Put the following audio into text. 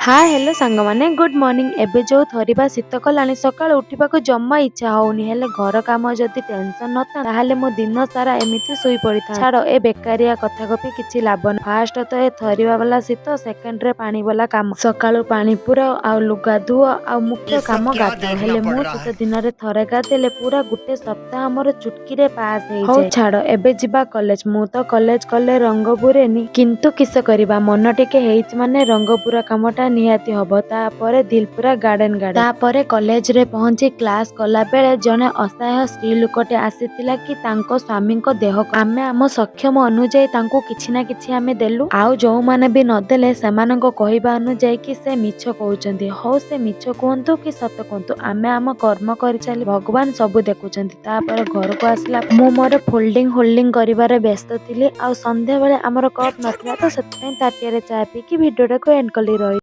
ହାଏ, hello ସାଙ୍ଗମାନେ, good morning. ଏବେ ଯୋଉ ଥରିବା ଶୀତ କଲାଣି, ସକାଳୁ ଉଠିବାକୁ ଜମା ଇଚ୍ଛା ହଉନି। ହେଲେ ଘର କାମ ଯଦି ଟେନସନ ନଥାନ୍ତା, ତାହେଲେ ମୁଁ ଦିନ ସାରା ଏମିତି ଶୋଇ ପଡିଥାନ୍ତି। ଛାଡ, ଏ ବେକାରିଆ କଥା ଗପି କିଛି ଲାଭ ନାହିଁ। ଫାଷ୍ଟ ତ ଏ ଥରିବା ବାଲା ଶୀତ, ସେକେଣ୍ଡରେ ପାଣି ବାଲା କାମ। ସକାଳୁ ପାଣି ପୁରାଅ ଆଉ ଲୁଗା ଧୁଅ ଆଉ ମୁଖ୍ୟ ये सब କାମ क्या ଗାଧାଅ। देखना ହେଲେ पड़ ମୁଁ रहा ଶୀତ है? ଦିନରେ ଥରେ ଗାଧେଇଲେ ପୁରା ଗୋଟେ ସପ୍ତାହ ମୋର ଚୁଟକିରେ ପାସ୍ ହେଇଯାଏ। ହଉ ଛାଡ, ଏବେ ଯିବା କଲେଜ। ମୁଁ ତ କଲେଜ ଗଲେ ରଙ୍ଗ ବୁରେନି, କିନ୍ତୁ କିସ କରିବା, ମନ ଟିକେ ହେଇଛି ମାନେ ରଙ୍ଗ ପୁରା କାମଟା ନିହାତି ହବ। ତାପରେ ଦିଲ ପୁରା ଗାର୍ଡେନ ଗାର୍ଡେନ। ତାପରେ କଲେଜରେ ପହଞ୍ଚି କ୍ଲାସ କଲା ବେଳେ ଜଣେ ଅସହାୟ ସ୍ତ୍ରୀ ଲୋକଟେ ଆସିଥିଲା କି ତାଙ୍କ ସ୍ୱାମୀଙ୍କ ଦେହ। ଆମେ ଆମ ସକ୍ଷମ ଅନୁଯାୟୀ ତାଙ୍କୁ କିଛି ନା କିଛି ଆମେ ଦେଲୁ। ଆଉ ଯୋଉମାନେ ବି ନଦେଲେ, ସେମାନଙ୍କ କହିବା ଅନୁଯାୟୀ କି ସେ ମିଛ କହୁଛନ୍ତି। ହଉ, ସେ ମିଛ କୁହନ୍ତୁ କି ସତ କୁହନ୍ତୁ, ଆମେ ଆମ କର୍ମ କରିଚାଲି, ଭଗବାନ ସବୁ ଦେଖୁଛନ୍ତି। ତାପରେ ଘରକୁ ଆସିଲା, ମୁଁ ମୋର ଫୋଲ୍ଡିଂ ହୋଲ୍ଡିଂ କରିବାରେ ବ୍ୟସ୍ତ ଥିଲି। ଆଉ ସନ୍ଧ୍ୟାବେଳେ ଆମର କପ୍ ନଥିଲା, ତ ସେଥିପାଇଁ ତାଟିଆରେ ଚା ପିଇକି ଭିଡ଼ିଓଟାକୁ ଏଣ୍ଡ କଲି। ରହି